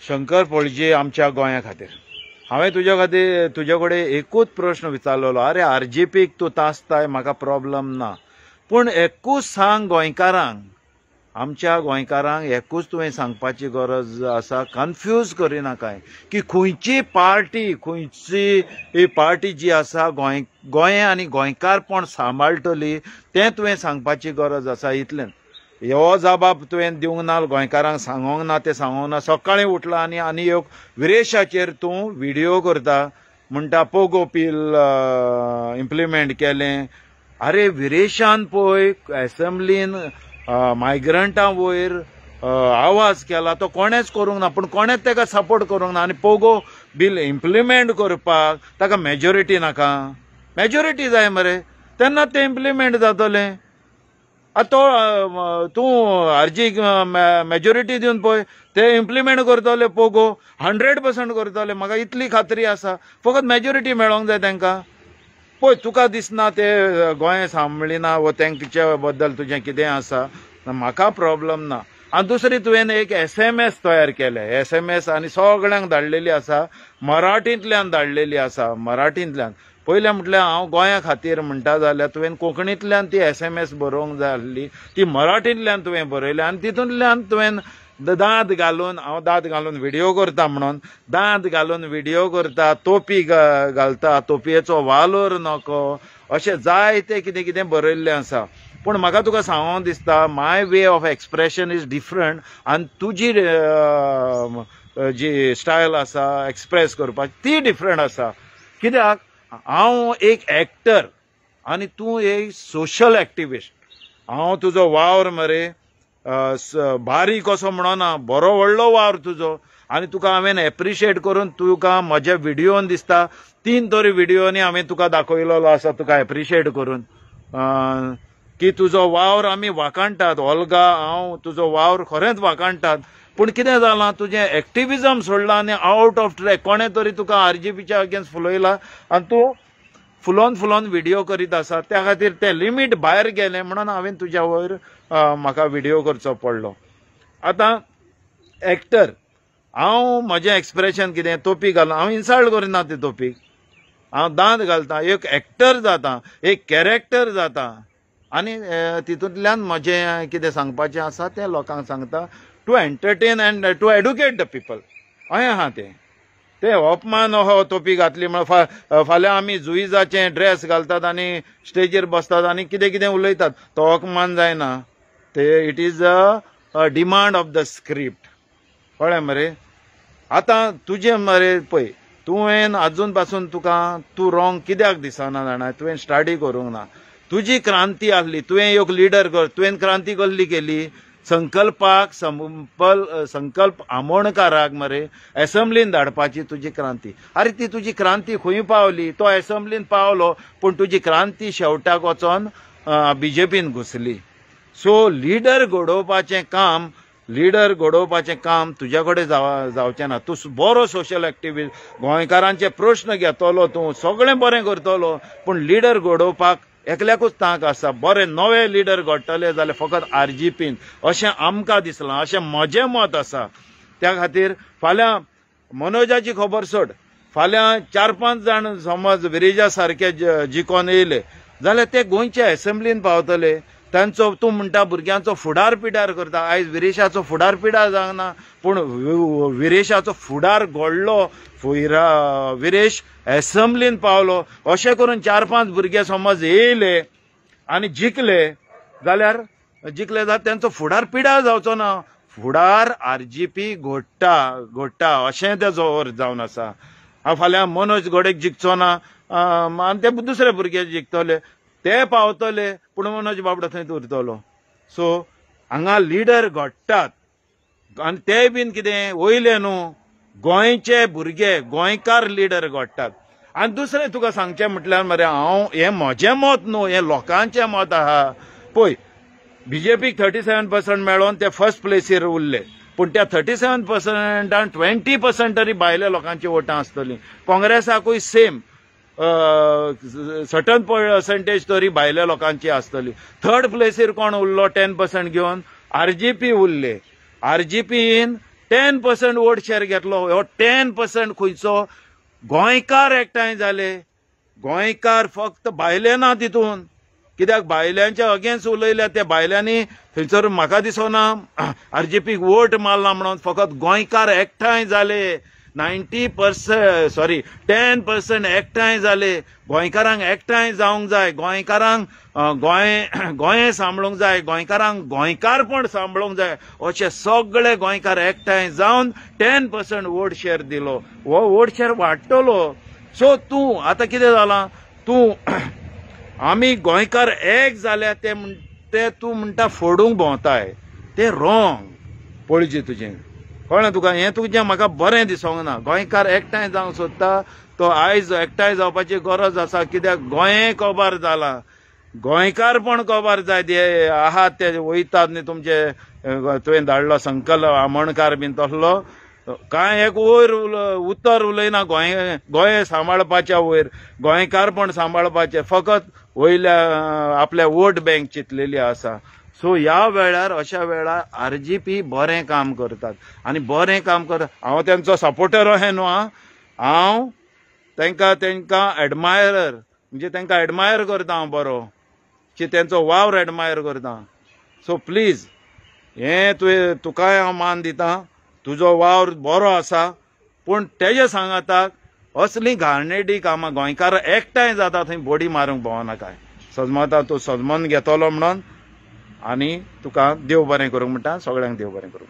शंकर पोळजी आमच्या गोंया खातीर. हांवें तुज्या खातीर तुजे कडेन एकूच प्रश्न विचारलेलो, आरे आरजीपीक तूं तासताय म्हाका प्रॉब्लम ना, पूण एकूच सांग गोंयकारांक, आमच्या गोंयकारांक एकूच तुवें सांगपाची गरज आसा, कन्फ्यूज करिनाकाय की खंयची पार्टी, खंयची पार्टी जी आसा गोंय गोंय आनी गोंयकारपण सांबाळटली तें तुवें सांगपाची गरज आसा. इतलें हो जबाब तुवें दिवंक ना, गोंयकारांक सांगोंक ना, तें सांगोंक ना. सकाळीं उठला आनी आनी एक विरेशाचेर तूं व्हिडियो करता, म्हणटा पोगो पील इम्प्लिमेंट केलें. अरे विरेशान पळय एसेंब्लीन मायग्रंटां वयर आवाज केला, तो कोणेच करूंक ना, पूण कोणेच ताका सपोर्ट करूंक ना. आनी पोगो बील इम्प्लिमेंट करपाक ताका मेजॉरिटी नाका, मेजॉरिटी जाय मरे, तेन्ना तें इम्प्लिमेंट जातलें. आतां तो तूं आरजीक मेजॉरिटी दिवन पळय ते इम्प्लिमेंट करतले, पोगो 100% करतले, म्हाका इतली खात्री आसा. फकत मेजॉरिटी मेळोंक जाय तांकां. पळय तुका दिसना ते गोंय सांबाळिना वो तांचे बद्दल तुजें कितें आसा, म्हाका प्रॉब्लम ना. आनी दुसरी तुवें एक SMS तयार केले, SMS आनी सगळ्यांक धाडलेली आसा, मराठींतल्यान धाडलेली आसा. मराठींतल्यान पयलें म्हटल्यार हांव गोंया खातीर म्हणटा जाल्यार तुवें कोंकणींतल्यान ती SMS बरोवंक जाय आसली, ती मराठींतल्यान तुवें बरयली आनी तितूंतल्यान तुवें दांत घालून, हांव दांत घालून व्हिडियो करता म्हणून दांत घालून व्हिडियो करता, तोपी घालता, तोपयेचो वालोर नको, अशें जायते कितें कितें बरयल्लें आसा. पूण म्हाका तुका सांगोंक दिसता, my way of expression is different आनी तुजी जी स्टायल आसा एक्सप्रेस करपाची ती डिफरंट आसा. कित्याक हांव एक एक्टर आनी तूं एक सोशल एक्टिविस्ट. हांव तुजो वावर मरे बारीक असो म्हणना, बरो व्हडलो वावर तुजो, आनी तुका हांवें एप्रिशिएट करून तुका म्हज्या व्हिडियोन दिसता 3 तरी व्हिडियोनी हांवें तुका दाखयलेलो आसा, तुका एप्रिशिएट करून की तुजो वावर आमी वाखाणटात. ओल्गा हांव तुजो वावर खरेंच वाखाणटात, पूण कितें जालां तुजें एक्टिविजम सोडलां आनी आवट ऑफ ट्रॅक कोणें तरी तुका आरजीपीच्या अगेन्स्ट फुलयला आनी तूं फुलोन फुलोन व्हिडियो करीत आसा. त्या खातीर तें लिमीट भायर गेलें म्हणून हांवें तुज्या वयर म्हाका व्हिडियो करचो पडलो. आतां एक्टर हांव म्हजें एक्सप्रेशन कितें, तोपी घालून हांव इन्सल्ट करिना ती तोपीक, हांव दांत घालता, एक एक्टर जाता, एक कॅरेक्टर जाता आनी तितूंतल्यान म्हजें कितें सांगपाचें आसा तें लोकांक सांगता, to entertain and to educate the people. अशें आहा तें. ते अपमान हो तोपी घातली म्हण फाल्यां आमी जुईजाचे ड्रेस घालतात आनी स्टेजीर बसतात आनी कितें कितें उलयतात, तो अपमान जायना. ते it is a demand of the script. कळ्ळें मरे? आतां तुजें मरे पळय तुवें आजून पासून तुका तूं रॉंग कित्याक दिसना जाणा, तुवें स्टडी करूंक ना. तुजी क्रांती आसली, तुवें एक लिडर कर, तुवें क्रांती कसली केली, संकल्पाक संकल्प आमोणकाराक मरे एसेंब्लीन धाडपाची तुजी क्रांती. अरे ती तुजी क्रांती खंय पावली? तो एसेंब्लीन पावलो, पूण तुजी क्रांती शेवटाक वचोन बीजेपीन घुसली. सो लिडर घडोवपाचें काम, लिडर घडोवपाचें काम तुज्या कडेन जावचें ना. तूं बरो सोशल एक्टिविस्ट, गोंयकारांचे प्रश्न घेतलो, तूं सगळें बरें करतलो, पूण लिडर घडोवपाक एकल्याकूच तांक आसा. बरे नवे लिडर घडटले जाल्यार फकत आरजीपीन, अशें आमकां दिसलां, अशें म्हजें मत आसा. त्या खातीर फाल्यां मनोजाची खबर सोड, फाल्यां 4-5 जाण समज विरेजा सारके जिकोन येयले जाल्यार ते गोंयच्या एसेंब्लीन पावतले. तांचो तूं म्हणटा भुरग्यांचो फुडार पिडार करता, आयज विरेशाचो फुडार पिडार जावना, पूण विरेशाचो फुडार घडलो, विरेश एसेंब्लीन पावलो. अशें करून 4-5 भुरगे समज येयले आनी जिखले जाल्यार, जिखले जाल्यार तेंचो फुडार पिडार जावचो ना. फुडार आरजीपी घडटा घडटा अशें तेजो अर्थ जावन आसा. फाल्यां मनोज घोडेक जिखचो ना आनी ते दुसरे भुरगे जिखतले, ते पावतले, पूण मनोज बाबडो थंयच उरतलो. सो हांगा लिडर घडटात आनी ते बीन कितें वयले न्हू, गोंयचे भुरगे, गोंयकार लिडर घडटात. आनी दुसरें तुका सांगचें म्हटल्यार मरे, हांव हें म्हजें मत न्हू, हें लोकांचें मत आहा. पळय बीजेपीक 37% मेळोन ते फर्स्ट प्लेसीर उरले, पूण त्या 37%आन 20% तरी भायल्या लोकांची वोटां आसतलीं. काँग्रेसाकूय सेम सर्टन पर्संटेज तरी भायल्या लोकांची आसतली. थर्ड प्लेसीर कोण उरलो 10% घेवन? आरजीपी उरले. आरजीपीन 10% वोट शेअर घेतलो. हो 10% खंयचो? गोंयकार एकठांय जाले. गोंयकार फक्त भायले ना तितून, कित्याक बायल्यांच्या अगेन्स्ट उलयल्या त्या बायल्यांनी थंयसर म्हाका दिसना आरजीपीक वोट मारला म्हणून. फकत गोंयकार एकठांय जाले, 10% एकठांय जाले. गोंयकारांक एकठांय जावंक जाय, गोंयकारांक गोंय सांबाळूंक जाय, गोंयकारांक गोंयकारपण सांबाळूंक जाय. अशे सगळे गोंयकार एकठांय जावन 10% वोट शेअर दिलो. हो वोट शेअर वाडटलो. सो तूं आतां कितें जालां, तूं आमी गोंयकार एक जाल्या ते तूं म्हणटा फोडूंक भोंवताय, ते रॉंग पळोवचें तुजें. कळ्ळें तुका? हें तुजें म्हाका बरें दिसोंक ना. गोंयकार एकठांय जावंक सोदता तो आयज एकठांय जावपाची गरज आसा, कित्याक गोंय कबार जालां, गोंयकारपण कबार जाय. ते आहात ते वयतात न्ही तुमचे, तुवें धाडलो संकल्प आमोणकार बीन तसलो कांय एक वयर उतर उलयना. गोंय गोंय सांबाळपाच्या वयर, गोंयकारपण सांबाळपाचें, फकत वयल्या आपल्या वोट बँक चिंतलेली आसा. सो ह्या वेळार अशा वेळार आरजीपी बरें काम करतात आनी बरें काम करतात. हांव तेंचो सपोर्टर अहें न्हू, हांव तेंकां एडमायरर, म्हणजे तेंकां एडमायर करता हांव बरो, की तेंचो वावर एडमायर करता. सो प्लीज हें तुवें, तुकाय हांव मान दिता, तुजो वावर बरो आसा, पूण तेजे सांगाताक असली घाणेरडी कामां गोंयकार एकठांय जाता थंय बडी मारूंक भोंवनाकाय. सजमता तूं सजमन घेतलो म्हणून, आनी तुका देव बरें करूंक म्हणटा, सगळ्यांक देव बरें करूं.